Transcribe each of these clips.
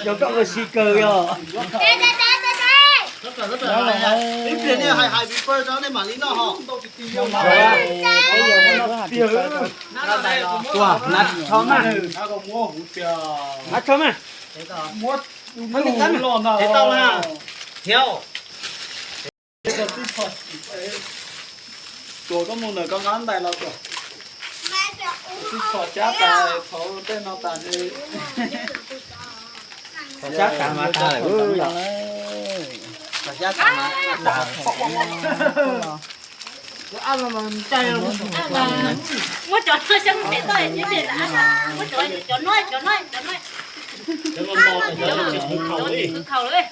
Cov koj ua si kawg yog. Ib pliag nej hais hais vim pawg rau nej mam li noj ho. Ua, na tsho mas. Na tsho mas. Muab lub loj na. Thiab. Tuas koj mus ntawm koj nqa ntais los tuas. Txhob txhom cab tas, txhom tej no tas. Txhom cab tas mas tas lawm. Txhom cab tas mas tas. Muab cov no xyov peb toj, muab cov, cov no, cov no, cov no. Cov no, cov no tsis khwv khaus li.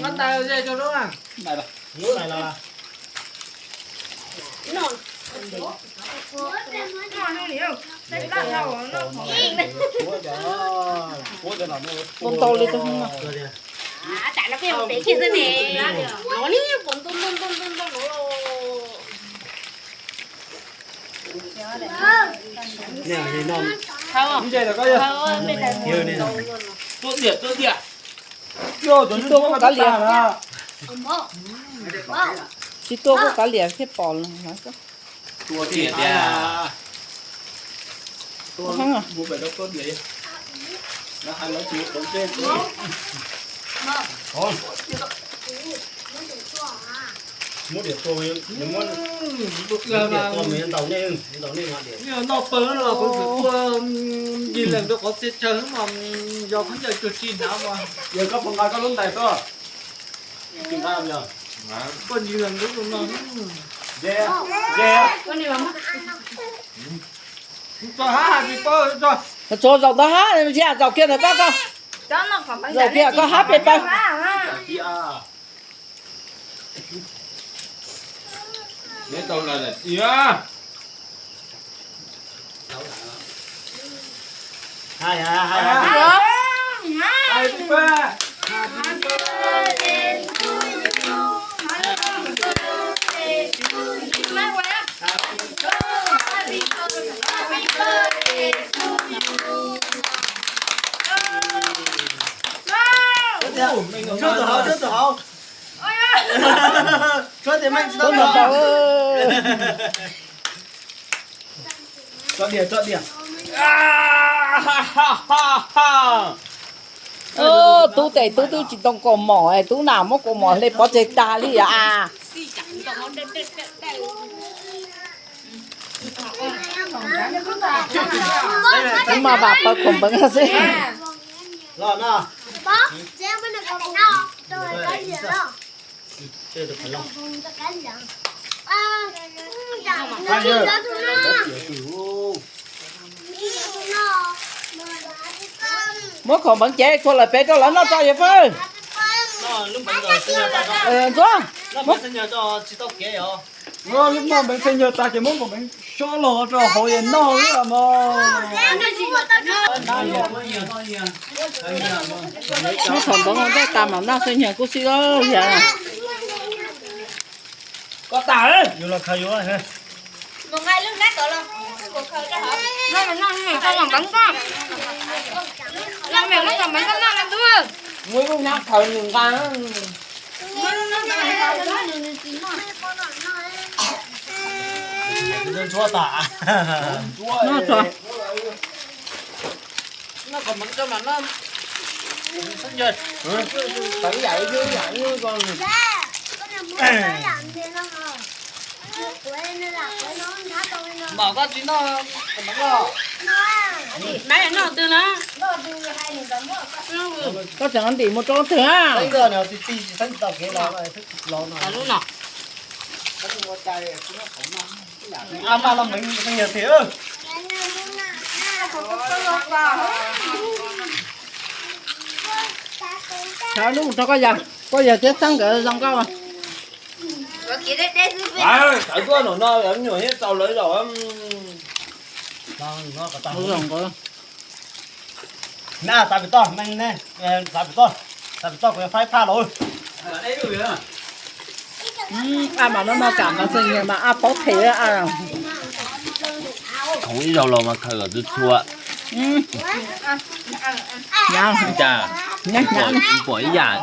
Ntau ntau li tus no. Tuaj diam, tuaj diam. Tsis tuaj kuj kav liam, tsis tuaj kuj kav liam thiaj pom. Tuaj diam tiag. Muab diam tua, muab diam tua mas ntaus nej, ntaus nej mas diam. Noj pawg los pawg xwm tua ncig lees rau qhov txhia chaw mas yog khaub ncaws tsuag tsi hnav mas. Yog koj puas nqa koj lub ntais tuaj? Koj ncig lees rau no. Ze, ze. Tso hab hais tsis paub tso. Tsuav zaum ntawd hab, zaum kiag ntawm koj, koj zaum kiag koj hab pem pawg. Tshuab tus hauv, tshuab tus hauv. Tshuab tus meej tsis tau. Tso diam, tso diam. Tub tes tub twb tsis tau kaus mom, tub na muab kaus mom hle pov tseg tag li a. Tub mas vam pawg khoom npeev xwb. Los no. Muab khoom npeev cev txhua lawm pem rau lawv noj tso yawg Fawj. Ntxuav, lub noj npeev xeeb nyag tas ces muab khoom npeev sob los rau hauv es noj xwb mog. Muab khoom npeev noj tas mam noj xeeb nyag kub xib lawm yog. Koj tas yus los khaws yus. Muab lub hnab khaws nws nqa. Ntxuav tas. Mam koj tsis noj, noj twg na? Koj tseem ntim mus rau twg a? Lub no. Ab maj no meev xeeb nyag tiag. Thaum ub rau koj yawg, koj yawg thiab xeeb nkawd zoo nkauj. Tawv tuaj nram no me nyuam thiab txaus lawv zaum. Zoo nkauj. Na, xav pem toj, xav pem toj, xav pem toj kuv yuav faib phaj los. Ab mam no no kam mas xeeb nyag mas ab paub them. Khoov ib zaug los mas khaws kom txhua txhua. Ua cas pom ib yam.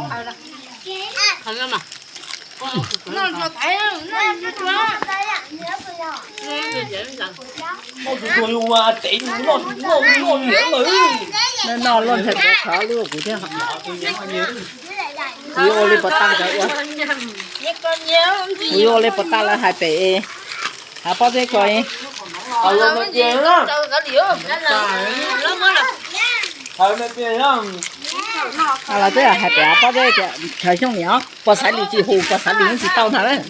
Noj luaj ntshai kuv khov lub kuv thiaj. Kuv yuav ua li puas tag cov ua. Kuv yuav ua li puas tag lawv hais pem, hais pob zeb ko. Lawv twb hais pem pob zeb tias Chaw Xyooj niam, puas xaiv lwm tsis hu, puas xaiv lwm yeej tsis tau ntag.